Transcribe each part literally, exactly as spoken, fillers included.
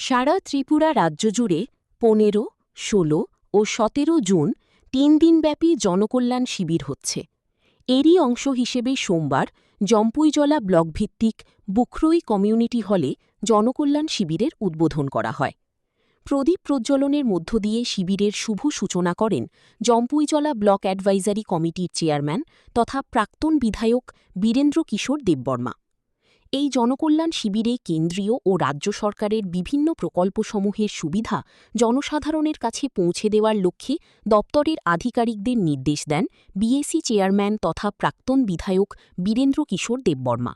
সারা ত্রিপুরা রাজ্য জুড়ে পনেরো, ষোলো ও সতেরো জুন তিন দিনব্যাপী জনকল্যাণ শিবির হচ্ছে। এরই অংশ হিসেবে সোমবার জম্পুইজলা ব্লক ভিত্তিক বুখরুই কমিউনিটি হলে জনকল্যাণ শিবিরের উদ্বোধন করা হয়। প্রদীপ প্রজ্বলনের মধ্য দিয়ে শিবিরের শুভ সূচনা করেন জম্পুইজলা ব্লক অ্যাডভাইজারি কমিটির চেয়ারম্যান তথা প্রাক্তন বিধায়ক বীরেন্দ্র কিশোর দেববর্মা। এই জনকল্যাণ শিবিরে কেন্দ্রীয় ও রাজ্য সরকারের বিভিন্ন প্রকল্পসমূহের সুবিধা জনসাধারণের কাছে পৌঁছে দেওয়ার লক্ষ্যে দপ্তরের আধিকারিকদের নির্দেশ দেন বিএসি চেয়ারম্যান তথা প্রাক্তন বিধায়ক বীরেন্দ্র কিশোর দেববর্মা।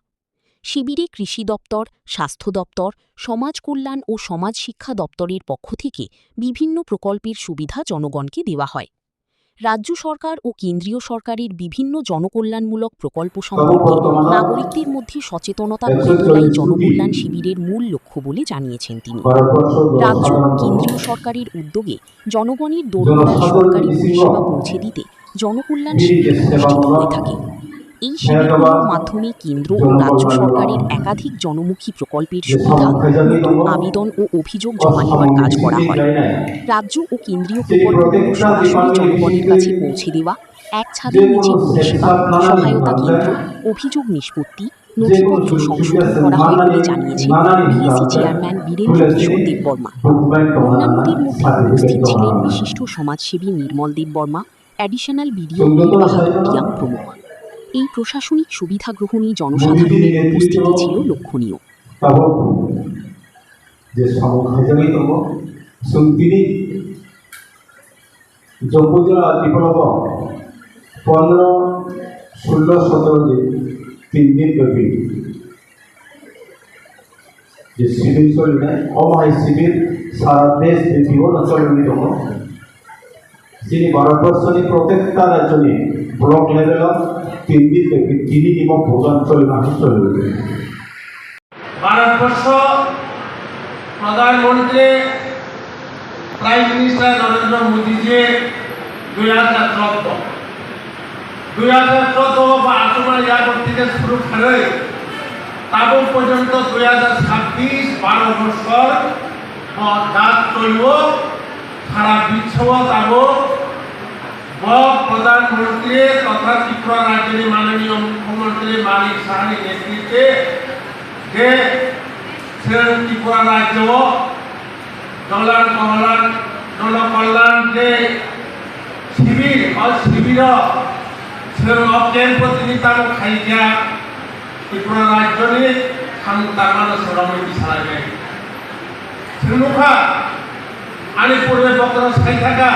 শিবিরে কৃষি দপ্তর, স্বাস্থ্য দপ্তর, সমাজ কল্যাণ ও সমাজ শিক্ষা দপ্তরের পক্ষ থেকে বিভিন্ন প্রকল্পের সুবিধা জনগণকে দেওয়া হয়। রাজ্য সরকার ও কেন্দ্রীয় সরকারের বিভিন্ন জনকল্যাণমূলক প্রকল্প সম্পর্কে নাগরিকদের মধ্যে সচেতনতা গড়ে তোলাই জনকল্যাণ শিবিরের মূল লক্ষ্য বলে জানিয়েছেন তিনি। রাজ্য ও কেন্দ্রীয় সরকারের উদ্যোগে জনগণের দোরগোড়ায় সরকারি পরিষেবা পৌঁছে দিতে জনকল্যাণ শিবির অনুষ্ঠিত হয়ে থাকে। এই শিবিরগুলোর মাধ্যমে কেন্দ্র ও রাজ্য সরকারের একাধিক জনমুখী প্রকল্পের সুবিধা, নতুন আবেদন ও অভিযোগ জমা নেওয়ার কাজ করা হয়। রাজ্য ও কেন্দ্রীয় প্রকল্পগুলো সরাসরি জনগণের কাছে পৌঁছে দেওয়া, এক ছাদের নিচে পরিষেবা, সহায়তা কেন্দ্র, অভিযোগ নিষ্পত্তি, নথিপত্র সংশোধন করা হয় বলে জানিয়েছেন বিএসি চেয়ারম্যান বীরেন্দ্র কিশোর দেববর্মা। অন্যান্যদের মধ্যে উপস্থিত ছিলেন বিশিষ্ট সমাজসেবী নির্মল দেববর্মা, অ্যাডিশনাল বিডিও টিয়াং প্রমুখ। এই প্রশাসনিক সুবিধা গ্রহণে জনসাধারণের উপস্থিতি ছিল লক্ষণীয়। Tabuk je samung khaijagwi tongo, chwng tini Jompuijala develop o pondro, sullo, sotoro din tin din byapi je sibir solinai, omo hai sibir sara desh byapi o no solinai tongo. Chini Bharatborsoni protekta rajyoni block level o tin din byapi tini ni bo program solinai solinai. Bharatvarsha প্রধানমন্ত্রী prime minister Narendra মোদীজি দুই হাজার চোদ্দ, দুই হাজার চোদ্দ বা আচমা ইয়াগর থেকে শুরু করে তাবুক পর্যন্ত দুই হাজার ছাব্বিশ বারো বছর অর্থাৎ চলব সারা বিশ্ব তাবুক ব প্রধানমন্ত্রী তথা ত্রিপুরা রাজ্যের মাননীয় মুখ্যমন্ত্রী মানিক সাহানি নেতৃত্বে যে সেন ত্রিপুরা রাজ্য জনকল্যাণ, জনকল্যাণ যে শিবির, ও শিবির সেন অক্টেন প্রতিনিধিত্ব খাইয়া ত্রিপুরা রাজ্যনি সামুতারমানো সরমে বিশালায়। সেন মুখা আনি পূর্বে বক্তব্য সাই থাকা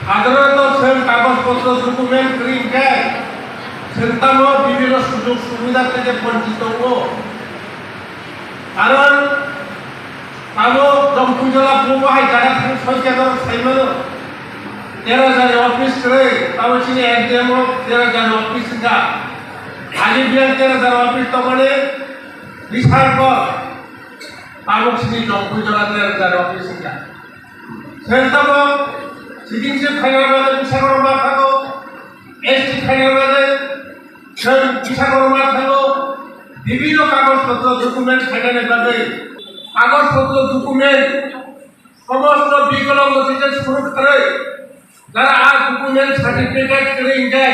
সাধারণত সেন কাগজপত্র ডকুমেন্ট রিং গায় সেন তামো বিভিন্ন সুযোগ সুবিধা থেকে বঞ্চিত হবো। কারণ abo Jompuijala bumo hai jaga thang soi khe norok sai mano. Tera jani office kwrwi, tamo chini S D M o tera jani office wngkha. Agi biyang tera jani office tongmani bisar kok. Tamo chini Jompuijala tera jani office wngkha. Sel tamo siding se phaina bagwi bisar rok ma thango. S T khaina bagwi, chwng kisa korma thango, bibhinno kagoj potro document khainani bagwi, kagoj potro document, somosto bikolongo theke suru kharwi, jara a document certificate kwrwi hwnkhe,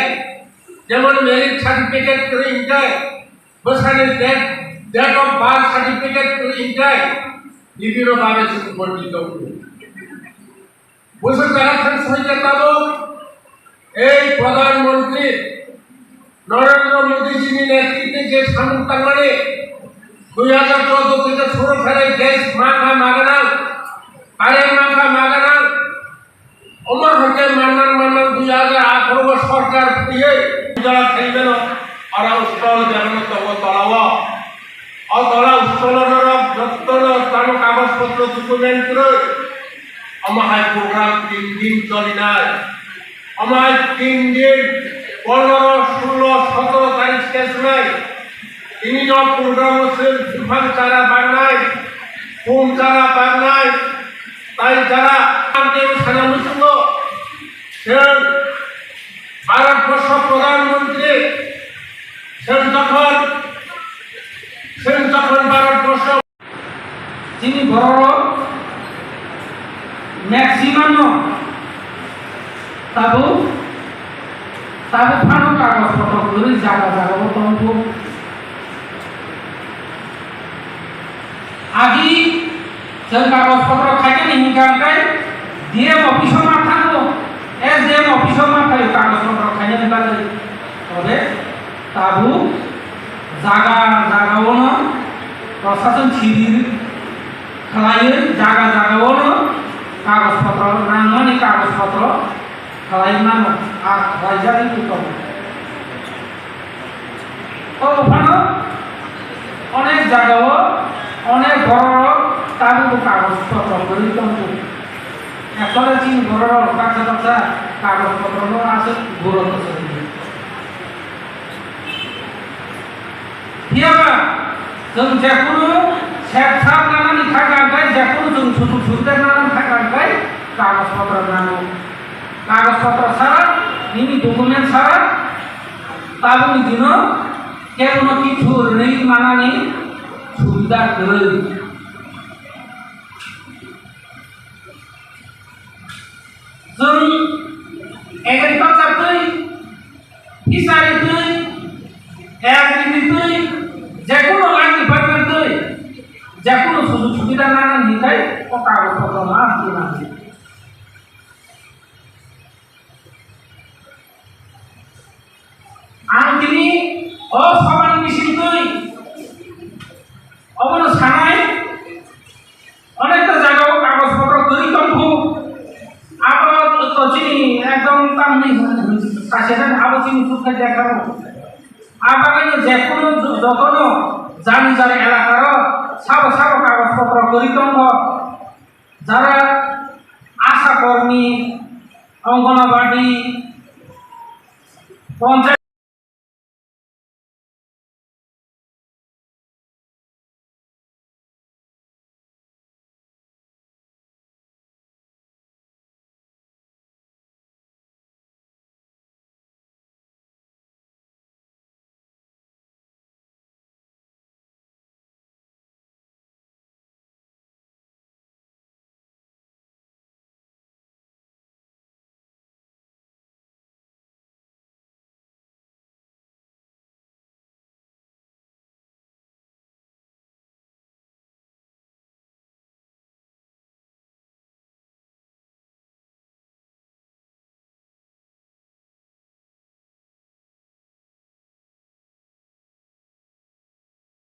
jemon marriage certificate kwrwi hwnkhe, bwsani date, date of birth certificate kwrwi hwnkhe, bibhinno babe chwng borjito wngo. Buisok jaga thang soi khe tabuk ei Pradhan Mantri Narendra Modi ji ni netritwe je samung tangmani dui hajar chordo theke suru khe desh makha maganang, are makha maganang, omo hwnkhe mannan mannan dui hajar atharo o sorkar phiywi jora khaimano oro stall bebak tongo tolao. O tola stall o norok jottono tamo kagoj potro document kwrwi. Omo hai program tin din cholinai. Omo hai tin din, pondro, sullo, sotoro tarik se sunai. Tini no program o chwng buphang chara bangnai, khum chara bangnai, tai jara amtwi sana muchungo chwng Bharat Borsho Pradhan Mantri, chwng jokhon, chwng jokhon Bharat Borsho Chini bororok maximum no tabuk, tabuk phano kagoj potro kwrwi jaga jaga o tongkhu. Agi chwng kagoj potro khainani hinkha khe D M office o ma thango, S D M office o ma phaio kagoj potro khainani bagwi. Tobe tabuk jaga jaga o no prosason siri khlaiwi jaga jaga o no kagoj potro nangmani kagoj potro khlai mano, a khlaijagwi tongo. O phano onek jaga o onek bororok tabuk bo kagoj potro kwrwi tongo. Actually chini bororok baksa baksa kagoj potro no aswk gurutto se rwdi. Phiyaba chwng jekunu sep sap nanani thangkha hwnkhe, jekunu chwng sujuk subida nanani thangkha hwnkhe kagoj potro nango. Kagoj potro sara, nini document sara, tabukni dino kebono kichu rwnwi manani subida kwrwi. Chwng agriculture twi, fishery twi, agri twi, jekunu line department twi, jekunu sujuk subida nanani hinkhe o kagoj potro ma twi nangdi. Ang tini o sobani bisingtwi obono sanai, onekta jagao kagoj potro kwrwi tongkhu. Abo to chini ekdom tamni kaisa abo chini sukha dekhabo. Abagwino jekunu jotono jani jani elakaro sabo sabo kagoj potro kwrwi tongkho. Jara asha kormi, Anganwadi, ponchayat